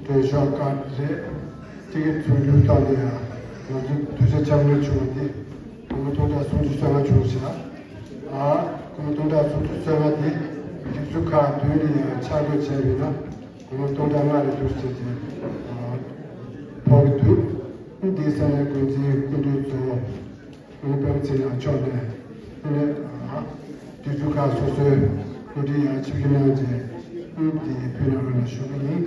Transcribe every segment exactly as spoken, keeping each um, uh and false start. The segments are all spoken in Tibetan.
གྲོས་ཤོག་ཁག་རེད། དེ་གི་ཚོགས་འདུའི་ཐོག་ནས་ཡང་ང་ཚོ་གདུལ་བྱ་འཆར་སྣོན་བྱུང་བ་དེ་སྒོར་མོ་སྟོང་ཕྲག་སུམ་ཅུ་སོ་ལྔ་བྱུང་ཤག་ཨ་སྒོར་མོ་སྟོང་ཕྲག་སུམ་ཅུ་སོ་ལྔ་དེ་སྒྲིག་འཛུགས་ཁག་བདུན་ནས་ཡང་ཆ་བགོས་བྱས་པ་ཡིན་ན་སྒོར་མོ་སྟོང་ཕྲག་ལྔ་རེ་བསྡུར་བྱས་ཏེ་ཕོག་གི་འདུག་འདི་ས་གནས་འགོ་འཛིན་སྐུ་མགྲོན་གཙོ་བོ། ཨུ་པེམ་ཚེ་རིང་མཆོག་ནས་ཨུ་ནས་དུས་ཚོད་ཁག་སོ་སོའི་གོ་སྒྲིག་ཡང་ཆིབས་བསྒྱུར་གནང་རྗེས་ཨུ་དེ་ཕུལ་གནང་རོགས་གནང་ཞུ་གི་ཡིན།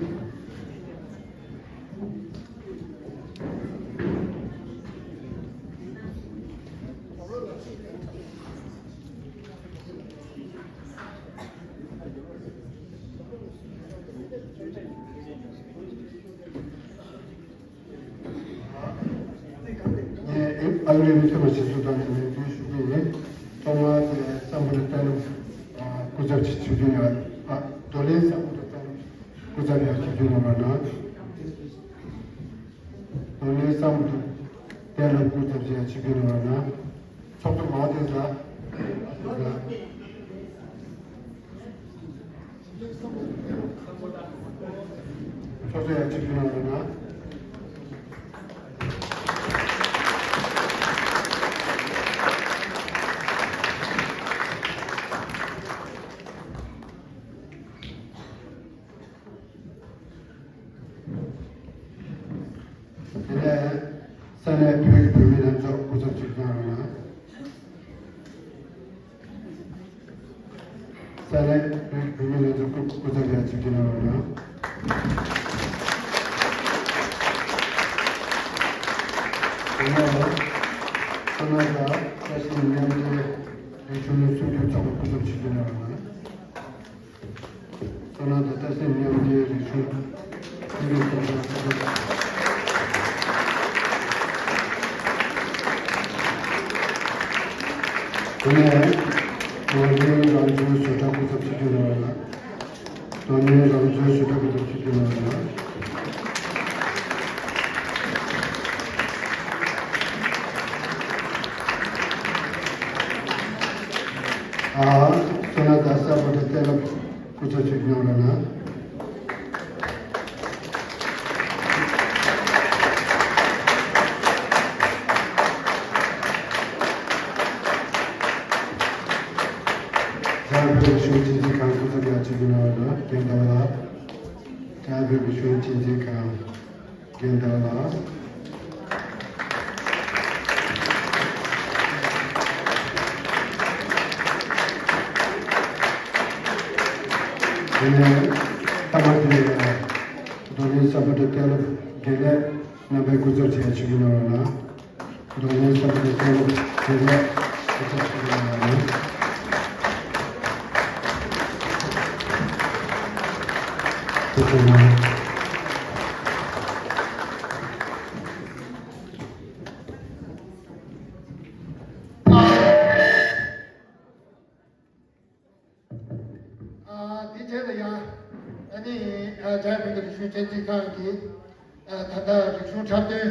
ངས་ཨ་རིའི་མི་ཐོན་པ་ཞིག་སུ་དང་ནས་ལས་འགུལ་ཞུ་གི་ཡིན། ཐོག་མར་དེ་སམ་བྷོ་ཊ་ཏ་ལུ་སྐུ་ཚབ་ཅིག་ཞུ་རྒྱུ་ཡོད། ཨ་རྡོར་གླིང་སམ་བྷོ་ཊ་ཏ་ལུ་སྐུ་ཚབ་ཡང་ཞུ་རྒྱུ་ཡོད་པ་ན། རྡོར་གླིང་སམ་བྷོ་ཊ་ཏ་ལུ་སྐུ་ཚབ་ཅིག་ཡང་ཞུ་རྒྱུ་ཡོད་པ་ན། ཚོགས་གཙོ་མང་དེ་ཟ། ཚོགས་གཙོ་ཡང་ཆིབས་བསྒྱུར་གནང་རོགས་གནང་། དེ་ནས་ས་གནས་བོད་ཀྱི་བུད་མེད་ལྷན་ཚོགས་སྐུ་ཚབ་ཅིག་གནང་རོགས་གནང་། ས་གནས་བོད་ཀྱི་བུད་མེད་ལྷན་ཚོགས་སྐུ་སྐུ་ཚབ་ཡང་ཅིག་གནང་རོགས་གནང་། དེ་ནས་བསོད་ནམས་དང་བཀྲ་ཤིས་མཉམ་འབྲེལ་རིག་གཞུང་སྲུང་སྐྱོབ་ཚོགས་པ་སྐུ་ཚབ་ཅིག་གནང་རོགས་གནང་། བསོད་ནམས་དང་བཀྲ་ཤིས་མཉམ་འབྲེལ་རིག་གཞུང་སྲུང་སྐྱོབ་ཚོགས་པ་སྐུ་ཚབ། དེ་ནས་ནོར་གླིང་རང་བྱུང་བཟོ་གྲྭ་སྐུ་ཚབ་ཆིབས་བསྒྱུར་གནང་བ་ལ། ནོར་གླིང་རང་བྱུང་བཟོ་གྲྭ་སྐུ་ཚབ་ཆིབས་བསྒྱུར་གནང་བ་ལ། ཨ། བསོད་ནམས་དང་ས་བོ་ཏ་གཏན་སློབ་སྐུ་ཚབ་ཆིབས་བསྒྱུར་གནང་བ་ལ། བྱང་བོད་རིག་གཞུང་གཅེས་འཛིན་ཁང་སྐུ་ཚབ་ཡང་ཆིབས་བསྒྱུར་གནང་བ་ལ་རྒན་ཟླ་བ་ལགས། བྱང་བོད་རིག་གཞུང་གཅེས་འཛིན་ཁང་རྒན་ཟླ་བ་ལགས། དེ་ནས་ཐ་མ་དེ་རྡོར་གླིང་ས་བོ་ཏ་གཏན་སློབ་དགེ་ལེགས་རྣམ་པའི་སྐུ་ཚབ་བྱས་ཆིབས་བསྒྱུར་གནང་བ་ལ། རྡོར་གླིང་ས་བོ་ཏ་གཏན་སློབ་དགེ་ལེགས་སྐུ་ཚབ་ཆིབས་བསྒྱུར་གནང་བ་ལ། ཐུགས་རྗེ་གནང་། ཨ། དེ་རྗེས་ལ་ཡང་ཨ་ནི་ཨ་རྒྱ་བོད་ཀྱི་རིག་གཞུང་གཅེས་འཛིན་ཁང་གི་ཨ་ད་ལྟ་རིག་གཞུང་འཁྲབ་སྟོན་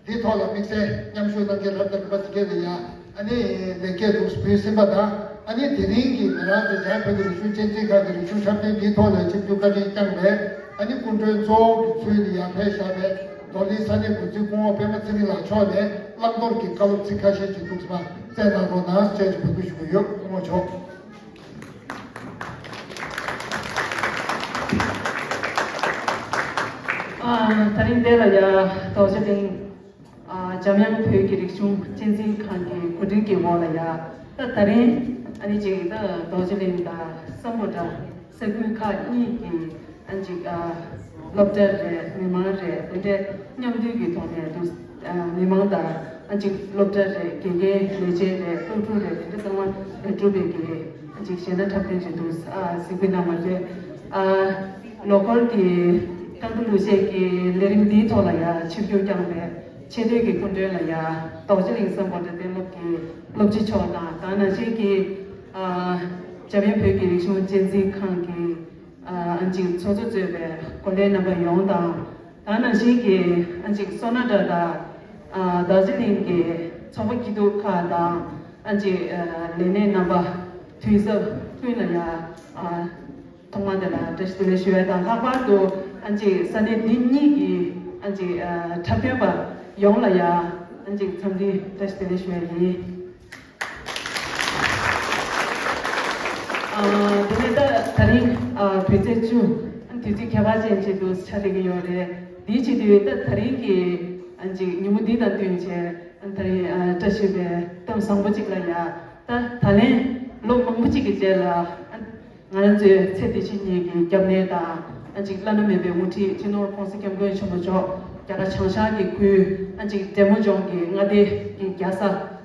འདིའི་ཐོག་ལ་དམིགས་བསལ་མཉམ་ཞུགས་གནང་མཁན་རབ་དང་རིམ་པ་དེ་གས་ལ་ཡང་ཨ་ནི་ལེགས་སྐྱེས་འདུག་སེ་ཕུལ་ཟིན་པ་དང་། ཨ་ནི་དེ་རིང་གི་ང་རང་ཚོ་རྒྱ་བོད་ཀྱི་རིག་གཞུང་གཅེས་འཛིན་ཁང་གི་རིག་གཞུང་འཁྲབ་སྟོན་འདིའི་ཐོག་ལ་ཆིབས་བསྒྱུར་བཀའ་དྲིན་བསྐྱངས་པའི་ཨ་ནི་སྐུ་མགྲོན་གཙོ་བོ་གི་ཚུལ་དུ་ཡར་ཕེབས་བཞག་པའི་རྡོར་གླིང་ས་གནས་འགོ་འཛིན་སྐུ་ངོ་པད་མ་ཚེ་རིང་ལགས་མཆོག་ནས་བླང་དོར་གྱི་བཀའ་སློབ་ཚིག་ཁ་ཤས་ཅིག་འདུག་སེ་བསྩལ་གནང་རོགས་གནང་ཞེས་ཀྱི་འབོད་སྐུལ་ཞུ་གི་ཡོད། སྐུ་ངོ་མཆོག་ཨ། ད་རིང་འདི་ལ་ཡ་རྡོ་རྗེ་གླིང་ཨ་འཇམ་དབྱངས་བོད་ཀྱི་རིག་གཞུང་གཅེས་འཛིན་ཁང་གི་གོ་སྒྲིག་གི་འོག་ལ་ཡ་ད་ད་རིང་ཨ་ནི་ཅིག་ད་རྡོ་རྗེ་གླིང་དང་སམ་བྷོ་ཊ་ས་ཁུལ་ཁག་གཉིས་ཀྱི་ཨ་ཅིག་ཨ་སློབ་གྲྭ་རེད། མི་མང་རེད། དེ་འདྲའི་མཉམ་འདུས་ཀྱི་ཐོག་ནས་འདུག་ཨ་མི་མང་དང་ཨ་ཅིག་སློབ་གྲྭ་རེད། དགེ་རྒན་ལས་བྱེད་རེད། སློབ་ཕྲུག་རེད། དེ་འདྲ་ཚང་མ་གྲུབ་པའི་གི་ཨ་ཅིག་གཞས་སྣ་འཁྲབ་སྟོན་ཅིག་འདུག་ཨ་གཟིགས་འབུལ་གནང་བ་རེད། ཨ་ལོ་འཁོར་གྱི་རྐང་བདེ་ལུག་ཤེད་ཀྱི་ལས་རིམ་འདིའི་ཐོག་ལ་ཡང་ཆིབས་བསྒྱུར་བསྐྱངས་པའི་ཆེས་མཐོའི་གི་སྐུ་མགྲོན་ལ་ཡང་རྡོ་རྗེ་གླིང་སམ་བྷོ་ཊ་གཏན་སློབ་ཀྱི་སློབ་སྤྱི་མཆོག་དང་། ད་ནང་བཞིན་གྱི་ཨ་འཇམ་དབྱངས་བོད་ཀྱི་རིག་གཞུང་གཅེས་འཛིན་ཁང་གི་ཨ་ཅིག་ཚོགས་གཙོ་གཙོས་པའི་གོ་ལའི་རྣམ་པ་ཡོངས་དང་། ད་ནང་བཞིན་གྱི་ཨ་ཅིག་སོ་ན་ཊ་དང་ཨ་རྡོ་རྗེ་གླིང་གི་ཚོགས་པ་སྐྱིད་སྡུག་ཁག་དང་ཨ་ཅིག་ཨ་ལས་སྣེ་རྣམ་པ་དུས་ཟབ་ཀུན་ལ་ཡང་ཨ་ཐོག་མ་དེ་ལ་བཀྲ་ཤིས་བདེ་ལེགས་ཞུ་བ་དང་། ལྷག་པར་དུ་ ཨ་ཅིག་ས་གནས་འདི་གཉིས་ཀྱི་ཨ་ཅིག་ཨ་འཁྲབ་སྟོན་པ་ཡོངས་ལ་ཡ་ཨ་ཅིག་འཚམས་འདྲི་བཀྲ་ཤིས་བདེ་ལེགས་ཞུ་ཡ་ཡིན། ཨ་དེ་ནས་ད་ད་རིང་ཨ་བོད་ཚེས་བཅུ་ཨ་དུས་ཚིགས་ཁྱད་པར་ཅན་ཅིག་ཏུ་ཆགས་བསྡད་ཀྱི་ཡོད་རེད། དེའི་ཆེད་དུ་ད་ད་རིང་གི་ཨ་ཅིག་ཉིན་མོ་འདི་དང་བསྟུན་བྱས་ཨ་ད་རིང་ཨ་བཀྲ་ཤིས་པའི་གཏམ་བཟང་པོ་ཅིག་ལ་ཡ་ད་ད་ལན་ལོ་མང་པོ་ཅིག་གི་རྗེས་ལ་ཨ། ང་རང་ཚོའི་ཚེ་འདི་ཕྱི་གཉིས་ཀྱི་སྐྱབས་གནས་དང་ཨ་ཅིག་བླ་ན་མེད་པའི་དབུ་ཁྲིད་སྤྱི་ནོར་༸གོང་ས་༸སྐྱབས་མགོན་ཆེན་པོ་མཆོག་རྒྱ་གར་བྱང་ཤར་གྱི་ཁུལ་ཨ་ཅིག་འབྲས་མོ་ལྗོངས་ཀྱི་མངའ་སྡེ་གི་རྒྱལ་ས་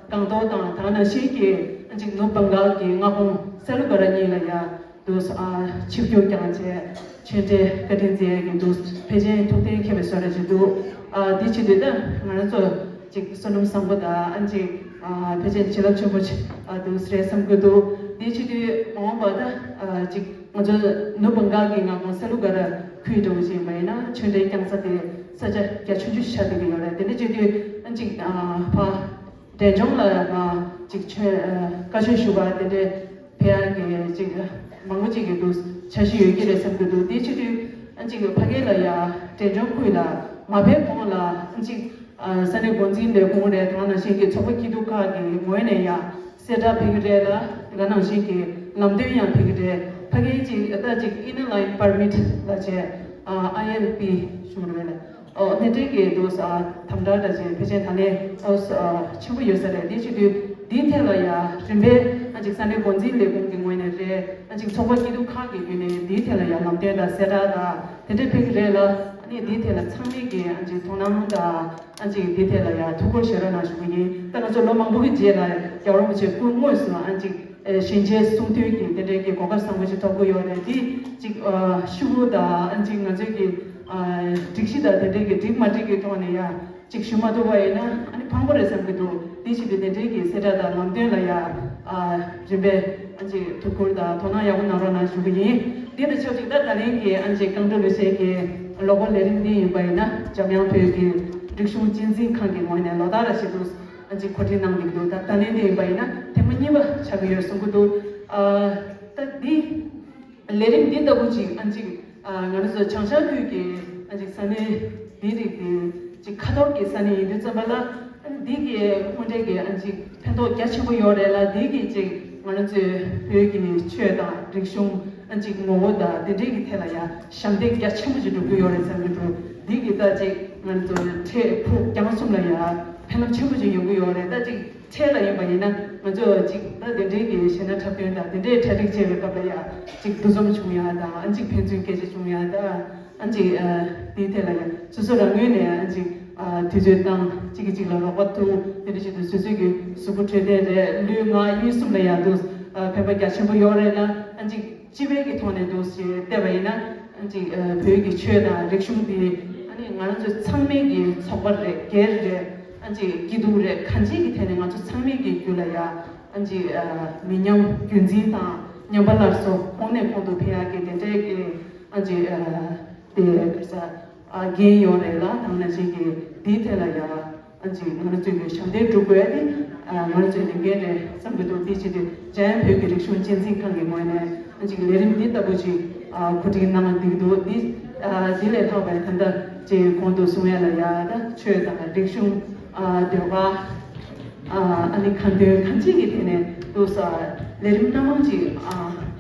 སྒང་ཏོག་དང་དེ་ནང་བཞིན་གྱི་ཨ་ཅིག་ནུབ་བྷང་གཱལ་གྱི་མངའ་ཁོངས་སེ་ལུ་ག་ར་གཉིས་ལ་ཡ་དུ་ཨ་ཆིབས་བསྒྱུར་བསྐྱངས་བྱས་ཆོས་འབྲེལ་བཀའ་དྲིན་མཛད་ཀྱི་འདུག་ཕལ་ཆེར་ཐུགས་གཏན་འཁེལ་བའི་བཟོ་འདྲ་ཅིག་འདུག་ཨ་འདི་ཆེད་དུ་ད་ང་རང་ཚོ་ཅིག་བསོད་ནམས་བཟང་པོ་དང་ཨ་ཅིག་ཨ་ཕལ་ཆེར་བྱིན་རླབས་ཆེན་པོ་ཅིག་ཨ་འདུག་རེད་བསམ་གྱི་འདུག་དེའི་ཆེད་དུ་མ་འོངས་པ་ད་ཨ་ཅིག་ང་ཚོ་ནུབ་བྷང་གཱལ་གྱི་མངའ་ཁོངས་སེ་ལུ་ག་ར་ཁུལ་འདྲ་བོ་ཞིག་ཡིན་པ་ཡིན་ན་ཆོས་འབྲེལ་བསྐྱངས་ས་དེ་ས་ཆ་རྒྱ་ཆུང་ཆུང་ཞིག་ཆགས་བསྡད་ཀྱི་ཡོད་རེད། དེ་འདྲ་བྱེད་དུས་ཨ་ཅིག་ཨ་ཕ་འབྲས་ལྗོངས་ལ་མ་ཅིག་ཆོས་ཨ་བཀའ་ཆོས་ཞུ་བ་དེ་འདྲའི་ཕེབས་ཡག་གི་ཅིག་མང་པོ་ཅིག་གི་འདུག་འཆར་གཞི་ཡོད་ཀྱི་རེད་བསམ་གྱི་འདུག་དེ་བྱེད་དུས་ཨ་ཅིག་ཕ་གི་ལ་ཡ་འབྲས་ལྗོངས་ཁུལ་ལ་མ་ཕེབས་གོང་ལ་ཨ་ཅིག་ཨ་ས་གནས་འགོ་འཛིན་ལས་ཁུངས་རེད། དེ་ནང་བཞིན་གྱི་ཚོགས་པ་སྐྱིད་སྡུག་ཁག་གི་ངོས་ནས་ཡང་གསལ་བསྒྲགས་ཕེབས་ཀྱི་རེད་ལ། དེ་ནང་བཞིན་གྱི་ལམ་སྟོན་ཡང་ཕེབས་ཀྱི་རེད། ཕ་གིའི་ཅིག་ད་ཅིག་Inner Line Permit ལབ་བྱས་ཨ་ཨའི་ཨེལ་པི་ཞུ་རེད་ལ། ཨོ་དེ་འདྲའི་གི་འདུག་ས་དམ་དྲག་འདྲ་ཅིག་ཕལ་ཆེར་ད་ལན་ཨོ་ཆེན་པོ་ཡོད་ས་རེད། དེ་བྱེད་དུས་འདིའི་ཐད་ལ་ཡང་རིམ་པས་ཨ་ཅིག་ས་གནས་འགོ་འཛིན་ལས་ཁུངས་ཀྱི་ངོས་ནས་རེད། ཨ་ཅིག་ཚོགས་པ་སྐྱིད་སྡུག་ཁག་གི་བརྒྱུད་ནས་འདིའི་ཐད་ལ་ཡང་ལམ་སྟོན་དང་གསལ་བསྒྲགས་དང་དེ་འདྲ་ཕེབས་ཀྱི་རེད་ལ། ཨ་ནི་འདིའི་ཐད་ལ་ཚང་མས་ཀྱི་ཨ་ཅིག་དོ་སྣང་དང་ཨ་ཅིག་འདིའི་ཐད་ལ་ཡང་ཐུགས་ཁུར་བཞེས་རོགས་གནང་ཞུ་གི་ཡིན། ད་ང་ཚོ་ལོ་མང་པོ་གི་རྗེས་ལ་རྒྱལ་བ་རིན་པོ་ཆེ་སྐུ་དངོས་སུ་ཨ་ཅིག་ཨེ་ཞལ་མཇལ་གསུང་ཐོས་ཀྱི་དེ་འདྲའི་གི་གོ་སྐབས་བཟང་པོ་ཞིག་ཐོབ་ཀྱི་ཡོད་རེད། འདི་ཅིག་ཨ་ཤུ་གུ་དང་ཨ་ཅིག་ང་ཚོའི་གི་ཨ་སྒྲིག་གཞི་དང་དེ་འདྲའི་གི་འགྲིག་མ་འགྲིག་གི་ཐོག་ནས་ཡང་ཅིག་ཞུ་མ་ཐུབ་པ་ཡིན་ན་ཨ་ནི་ཕངས་པོ་རེད་བསམ་གྱི་འདུག་དེ་བཞིན་དུ་དེ་འདྲའི་གི་གསལ་བསྒྲགས་དང་ལམ་སྟོན་ལ་ཡང་ཨ་རིམ་པས་ཨ་ཅིག་ཐུགས་ཁུར་དང་དོ་སྣང་ཡག་པོ་གནང་རོགས་གནང་ཞུ་གི་ཡིན། དེ་དང་ཆབས་ཅིག་ད་ད་ལན་གྱི་ཨ་ཅིག་རྐང་བྲོ་ལེ་ཤན་གྱི་ལོ་འཁོར་ལས་རིམ་འདི་ཡིན་པ་ཡིན་ན་འཇམ་དབྱངས་བོད་ཀྱི་རིག་གཞུང་གཅེས་འཛིན་ཁང་གི་ངོས་ནས་ལོ་ལྟར་ར་བཞིན་དུ་ཨ་ཅིག་གོ་སྒྲིག་གནང་བསྡད་ཀྱི་འདུག་ད་ད་ལན་འདི་ཡིན་པ་ཡིན་ན་ཐེངས་མ་གཉིས་པ་ཆགས་ཀྱི་ཡོད་གསུང་གི་འདུག་ཨ་ད་འདི་ལས་རིམ་འདི་ལྟ་བུ་ཅིག་ཨ་ཅིག་ཨ་ང་རང་ཚོ་བྱང་ཤར་ཁུལ་གྱི་ཨ་ཅིག་ས་གནས་འདི་རིགས་ཀྱི་ཅིག་ཁ་ཐོར་གྱི་ས་གནས་ཡིན་དུས་ཙམ་པ་ལ་ཨ་འདི་གི་དངོས་འབྲེལ་གྱི་ཨ་ཅིག་ཕན་ཐོགས་རྒྱ་ཆེན་པོ་ཡོད་རེད་ལ། འདི་གི་ཅིག་ང་རང་ཚོའི་བོད་ཀྱི་ཆོས་དང་རིག་གཞུང་ཨ་ཅིག་ངོ་བོ་དང་དེ་འདྲའི་གི་ཐད་ལ་ཡང་ཞབས་འདེགས་རྒྱ་ཆེན་པོ་ཅིག་སྒྲུབ་ཀྱི་ཡོད་རེད་བསམ་གྱི་འདུག་འདི་གི་ད་ཅིག་ང་རང་ཚོ་འཕྲལ་ཕུགས་རྒྱང་གསུམ་ལ་ཡང་ཕན་ཐོགས་ཆེན་པོ་ཅིག་ཡོང་གི་ཡོད་རེད། ད་ཅིག་འཕྲལ་ལ་ཡིན་པ་ཡིན་ན་ང་ཚོ་ཅིག་ད་དེ་འདྲའི་གི་གཞས་སྣ་འཁྲབ་སྟོན་དང་དེ་འདྲའི་གྲ་སྒྲིག་བྱེད་པའི་སྐབས་ལ་ཡང་ཅིག་འདུ་འཛོམས་བྱུང་ཡ་དང་ཨ་ཅིག་ཕན་ཚུན་སྐད་ཆ་བྱུང་ཡ་དང་ཨ་ཅིག་ཨ་དེའི་ཐད་ལ་ཡང་སོ་སོ་རང་ངོས་ནས་ཨ་ཅིག་ཨ་དུས་ཚོད་བཏང་གཅིག་གིས་གཅིག་ལ་རོགས་པ་ཐུབ། དེ་འདྲ་བྱེད་དུས་སོ་སོའི་གི་གཟུགས་པོ་འཕྲོད་བསྟེན་རེད། ལུས་ངག་གཉིས་གསུམ་ལ་ཡང་དུ་ཨ་ཕན་པ་རྒྱ་ཆེན་པོ་ཡོད་རེད་ལ། ཨ་ཅིག་སྤྱི་པའི་གི་ཐོག་ནས་འདུག་ཞེས་བལྟས་པ་ཡིན་ན་ཨ་ཅིག་ཨ་བོད་ཀྱི་ཆོས་དང་རིག་གཞུང་འདི་ཨ་ནི་ང་རང་ཚོ་ཚང་མའི་གི་ཚོགས་པ་རེད། སྒེར་རེད། ཨ་ཅིག་སྐྱིད་སྡུག་རེད། གང་ཅིའི་གི་ཐད་ནས་ང་ཚོ་ཚང་མའི་གི་རྒྱུད་ལ་ཡ་ཨ་ཅིག་ཨ་མི་ཉམས་རྒྱུན་འཛིན་དང་ཉམས་པ་སླར་གསོ་གོང་ནས་གོང་དུ་འཕེལ་ཡག་གི་དེ་འདྲའི་གི་ཨ་ཅིག་ཨ་དེ་ག་ས་ཨ་འགན་ཡོད་རེད་ལ། དེ་ནང་བཞིན་གི་འདིའི་ཐད་ལ་ཡ་ཨ་ཅིག་ང་རང་ཚོའི་གི་ཞབས་འདེགས་སྒྲུབ་དགོས་ཡ་དེ་ཨ་ང་རང་ཚོའི་ལས་འགན་རེད་བསམ་གྱི་འདུག་དེ་བྱེད་དུས་འཇམ་དབྱངས་བོད་ཀྱི་རིག་གཞུང་གཅེས་འཛིན་ཁང་གི་ངོས་ནས་ཨ་ཅིག་ལས་རིམ་འདི་ལྟ་བུ་ཅིག་ཨ་གོ་སྒྲིག་གནང་བསྡད་ཀྱི་འདུག་འདི་ཨ་འདི་ལས་ལྷག་པའི་ད་ལྟ་ཅིག་གོང་དུ་གསུང་ཡ་ལ་ཡ་ད་ཆོས་དང་རིག་གཞུང་ཨ་ཟློས་གར་ཨ་ཨ་ནི་ཁ་འདོན་གང་ཅིའི་གི་ཐད་ནས་འདུག་ས་ལས་རིམ་སྣ་མང་ཅིག་ཨ་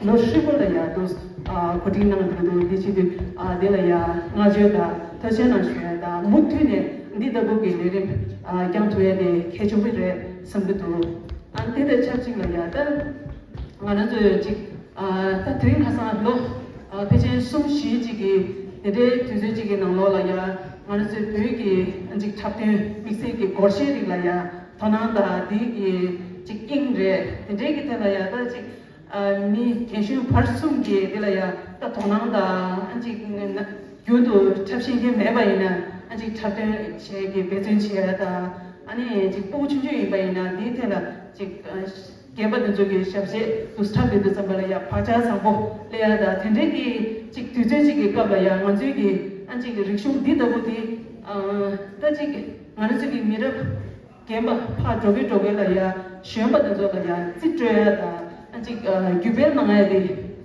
ལོ་ཧྲིལ་པོ་ལ་ཡ་འདུག་ཨ་གོ་སྒྲིག་གནང་བསྡད་ཀྱི་འདུག་འདི་བྱེད་དུས་ཨ་འདི་ལ་ཡ་བསྔགས་བརྗོད་དང་ཐུགས་རྗེ་གནང་ཞུ་ཡ་དང་མུ་མཐུད་ནས་འདི་ལྟ་བུ་གི་ལས་རིམ་ཨ་བསྐྱང་ཐུབ་ཡ་དེ་གལ་ཆེན་པོ་རེད་བསམ་གྱི་འདུག་ཨ་དེ་དང་ཆབས་ཅིག་ལ་ཡ་ད་ང་རང་ཚོས་ཅིག་ཨ་ད་དེ་རིང་ཁ་སང་ལོ་ཨ་ཕལ་ཆེར་གསུམ་བཞི་ཅིག་གི་དེ་འདྲའི་དུས་ཚོད་ཅིག་གི་ནང་ལོགས་ལ་ཡ་ང་རང་ཚོའི་བོད་ཀྱི་ཨ་ཅིག་འཁྲབ་སྟོན་དམིགས་བསལ་གྱི་སྒོར་གཞས་རིགས་ལ་ཡ་དོ་སྣང་དང་འདི་གི་ཅིག་དབྱིངས་རེད། དེ་འདྲའི་གི་ཐད་ལ་ཡ་ད་ཅིག་ཨ་མི་རྒན་གཞོན་བར་གསུམ་གྱི་དེ་ལ་ཡ་ད་དོ་སྣང་དང་ཨ་ཅིག་རྒྱུན་དུ་འཁྲབ་ཤེས་མཁན་མེད་པ་ཡིན་ན་ཨ་ཅིག་འཁྲབ་སྟོན་བྱེད་ཀྱི་འབད་བརྩོན་བྱེད་ཡ་དང་ཨ་ནི་ཅིག་སྤུ་གུ་ཆུང་ཆུང་ཡིན་པ་ཡིན་ན་འདིའི་ཐད་ལ་ཅིག་ཨ། རྒན་པ་དེ་ཚོ་གི་ཞབས་གཞས་དུ་འཁྲབ་ཡོང་དུས་ཙམ་པ་ལ་ཡ་བག་ཆགས་བཟང་པོ་སླེབས་ཡ་དང་དེ་འདྲའི་གི་ཅིག་དུས་ཚོད་ཅིག་གི་སྐབས་ལ་ཡ་ང་ཚོའི་གི་ཨ་ཅིག་རིག་གཞུང་འདི་ལྟ་བུ་དེ་ཨ་ད་ཅིག་ང་རང་ཚོའི་གི་མི་རབས་རྒན་པ་ཕར་འགྲོ་གི་འགྲོ་གི་ལ་ཡ་གཞོན་པ་དེ་ཚོ་ལ་ཡ་རྩིས་སྤྲོད་ཡ་དང་ཨ་ཅིག་ཨ་བརྒྱུད་སྤེལ་གནང་ཡ་དེ་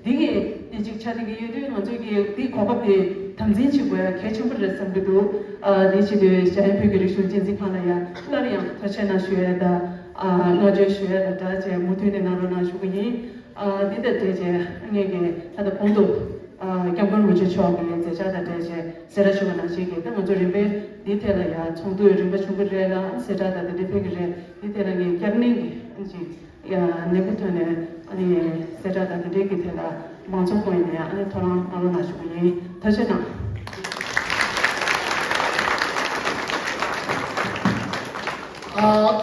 འདི་གི་དེ་ཅིག་ཆགས་བསྡད་ཀྱི་ཡོད་དུས་ང་ཚོའི་གི་འདི་གོ་སྐབས་དེ་ དམ་འཛིན་བྱེད་དགོས་ཡ་གལ་ཆེན་པོ་རེད་བསམ་གྱི་འདུག་ཨ་དེ་བྱེད་དུས་འཇམ་དབྱངས་བོད་ཀྱི་རིག་གཞུང་གཅེས་འཛིན་ཁང་ལ་ཡ་སླར་ཡང་ཐུགས་རྗེ་གནང་ཞུ་ཡ་དང་། ཨ་བསྔགས་བརྗོད་ཞུ་ཡ་དང་སྦྲགས་བྱས་མུ་མཐུད་ནས་གནང་རོགས་གནང་ཞུ་གི་ཡིན། ཨ་འདི་དང་འབྲེལ་བྱས་ངེད་ཀྱིས་ད་ལྟ་གོང་དུ་ཨ་སྐྱབས་མགོན་རིན་པོ་ཆེ་མཆོག་གི་མཛད་འཆར་དང་འབྲེལ་བྱས་གསལ་བསྒྲགས་ཞུ་བ་ནང་བཞིན་གྱིས་ད་ང་ཚོ་རིམ་པས་འདིའི་ཐད་ལ་ཡ་ཚོགས་འདུ་རིམ་པ་བྱུང་གི་རེད་ལ་གསལ་བསྒྲགས་དང་དེ་འདྲ་ཕེབས་ཀྱི་རེད། འདིའི་ཐད་ལ་ངས་བསྐྱར་ནན་གྱིས་ཅིག་ཡ་ནན་པོ་ཐོན་ནས་ཨ་ནི་གསལ་བསྒྲགས་དང་དེ་འདྲའི་གི་ཐད་ལ་མང་ཚོགས་ཁོང་ཡིན་ནའི་ཨ་ནི་ཐོ་རངས་གནང་རོགས་གནང་ཞུ་གི་ཡིན། ཐུགས་རྗེ་གནང་། ཨ།